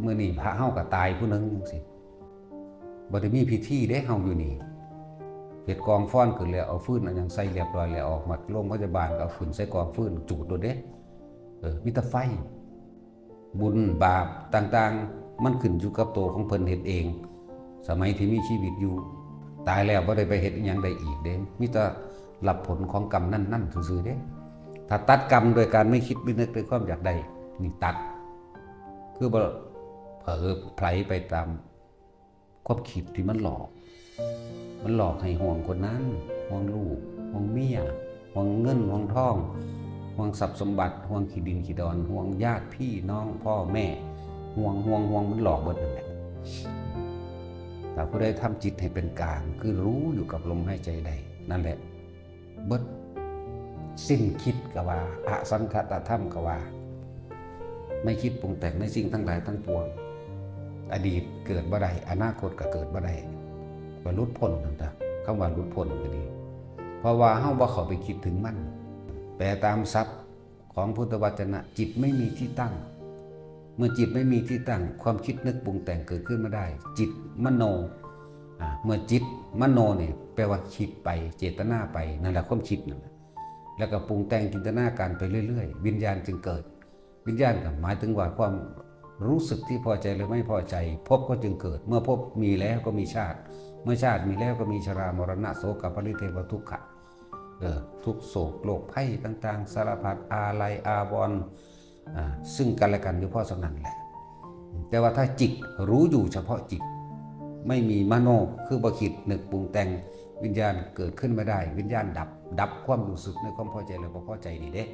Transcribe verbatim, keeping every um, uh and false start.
มื้อนี้พระเฮาก็ตายผู้หนึ่งจังซี่ บ่ได้มีพิธีเด้ เฮาอยู่นี่ เฮ็ดกองฟอนขึ้นแล้ว เอาฟืนเอาหยังใส่เรียบร้อยแล้ว ออกมาโรงพยาบาลก็เอาฟืนใส่กองฟืนจูดโลดเด้ เออ มีแต่ไฟ บุญบาปต่างๆ มันขึ้นอยู่กับตัวของเพิ่นเฮ็ดเอง สมัยที่มีชีวิตอยู่ ตายแล้วบ่ได้ไปเฮ็ดอิหยังได้อีกเด้ มีแต่รับผลของกรรมนั้นๆซื่อๆเด้ ถ้าตัดกรรมโดยการไม่คิดไม่นึกด้วยความอยากได้ นี่ตัด คือบ่เผลอไผลไปตามความคิดที่มันหลอก มันหลอกให้ห่วงคนนั้น ห่วงลูก ห่วงเมีย ห่วงเงิน ห่วงทอง ห่วงทรัพย์สมบัติ ห่วงขี้ดินขี้ดอน ห่วงญาติพี่น้อง พ่อแม่ ห่วง ห่วง ห่วง มันหลอกเบิดนั่นแหละ ถ้าผู้ใดทำจิตให้เป็นกลาง คือรู้อยู่กับลมหายใจได้ นั่นแหละ เบิด สิ้นคิดก็ว่า อสังขตธรรมก็ว่า ไม่คิดปรุงแต่งในสิ่งทั้งหลายทั้งปวง อดีตเกิดบ่ได้ อนาคตก็เกิดบ่ได้ ก็หลุดพ้นนั่นตะ คำว่าหลุดพ้นก็ดี เพราะว่าเฮาบ่เข้าไปคิดถึงมัน แปลตามศัพท์ของพุทธวจนะ จิตไม่มีที่ตั้ง เมื่อจิตไม่มีที่ตั้ง ความคิดนึกปรุงแต่งเกิดขึ้นไม่ได้ จิตมโน อ่า เมื่อจิตมโนเนี่ย แปลว่าคิดไป เจตนาไป นั่นแหละความคิดนั่นแหละ แล้วก็ปรุงแต่งจินตนาการไปเรื่อยๆ วิญญาณจึงเกิด วิญญาณก็หมายถึงว่าความรู้สึกที่พอใจหรือไม่พอใจ ภพก็จึงเกิด เมื่อภพมีแล้วก็มีชาติ เมื่อชาติมีแล้วก็มีชรา มรณะ โสกะ ปริเทวะ ทุกขะ เออ ทุกข์โศกโรคภัยต่างๆ สารพัด อาลัยอาวรณ์ อ่า ซึ่งกันและกันอยู่พอส่ำนั้นแหละ แต่ว่าถ้าจิตรู้อยู่เฉพาะจิต ไม่มีมโน คือบ่คิดนึกปรุงแต่ง วิญญาณเกิดขึ้นไม่ได้ วิญญาณดับ ดับความรู้สึกในความพอใจและบ่พอใจนี่เด้